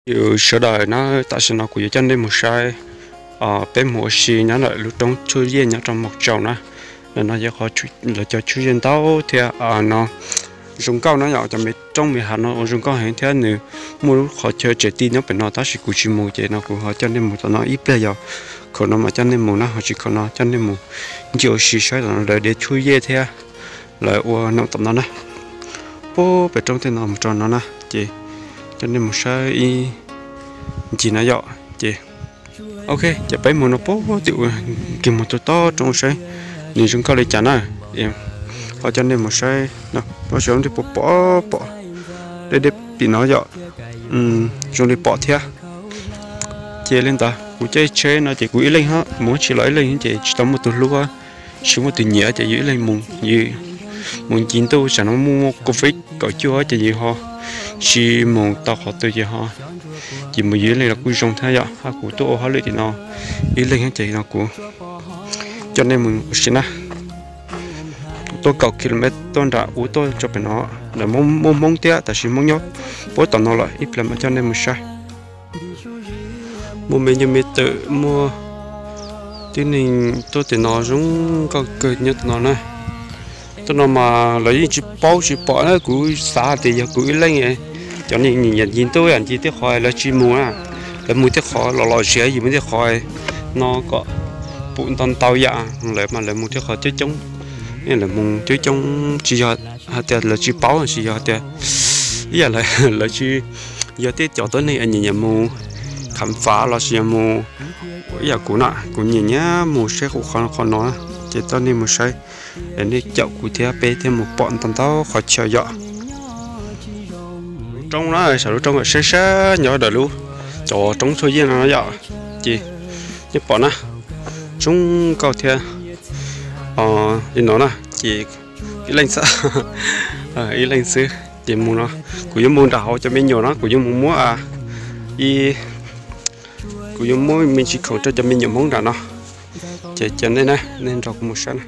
Yus sawv daws na, tam sim no kuv yuav coj nej mus saib peb mus ua si nyob ntawm lub roob Tshuaj Yej nyob rau Mos Tsaus na. Ntawm no yog qhov lawv cov tshuaj yej ntau thiab no zoo nkauj na yom. Cov me roob me hav no ua zoo nkauj heev thiab nws muaj lub qhov chaw tsev ti nyob pem no tab sis kuv tsis mus ces no kuv ho coj nej mus tom no ib pliag yom. Khaum no mas coj nej mus na, ho tsis khaum no coj nej mus ncig ua si saib tom no lawv de tshuaj yej thiab lawv ua no tom no na. Puag pem roob tej no mus rau no na ces coj nej mus saib ib ncig na yom. Ces ok, ces peb mus no puag tim ua kig mus tus tob roob saib nws zoo nkauj li cas na. Ho coj nej mus saib no, sawv daws puas pom, pom deb deb tim no yom. Zoo li pom thiab. Ces li ntawd kuv caij tsheb no ces kuv ib leeg, mus tsis los ib leeg ces tsis tau muaj tus hlub, tsis muaj tus nyiam ces yus ib leeg mus, yus mus ncig ntuj, tsam no muaj muaj covid kaum cuaj ces yus ho tsis mus tau qhov twg ces ho, ces mus yus ib leeg los kuj zoo thiab yom. Kuv tuaj ua hauj lwm tim no ib leeg ces no kuv coj nej mus ua si na. Tuaj kaum kilomev tuaj nram ub tuaj tso pem no, lawv muaj Hmoob thiab tab sis Hmoob nyob puag tom no lawm, ib pliag mam coj nej mus saib. Muaj me nyuam me twm, muaj tib neeg tuaj tim no zoo nkauj kawg nyob tim no na. Tuaj no mas lawv yeej tsis paub tsis pom na, kuv xav tias yog kuv ib leeg, cov neeg nyiam ncig ntuj ncig tej qhov lawv tsis mus na. Lawv mus tej qhov los los siav, yus mus tej qhov no kom pum ntau ntau yam, lawv mas lawv mus tej qhov coob coob, lawv mus coob coob tsis yog hais tias lawv tsis paub, tsis yog tias ib yam lawv tsis yog tej cov tuab neeg nyiam nyiam mus khám phá los sis yog mus ib yam kuv na, kuv nyiam nyiam mus saib qhov no qhov no, ces coj nej mus saib, nej caum kuv thiab peb thiaj mus pom ntau ntau qhov chaw yom. Roob na, saum lub roob sab sab nyob ntawm lub, cov roob Tshuaj Yej no yom, ces nej pom na, zoo nkauj thiab. Li no na, ces ib leeg xwb, ib leeg xwb ces mus no, kuv yuav mus nram hauv cov me nyuam no, kuv yuav mus muab, kuv yuav muab me ntsis khoom rau cov me nyuam Hmoob nram no, ces cia nej na, nej nrog kuv mus saib na.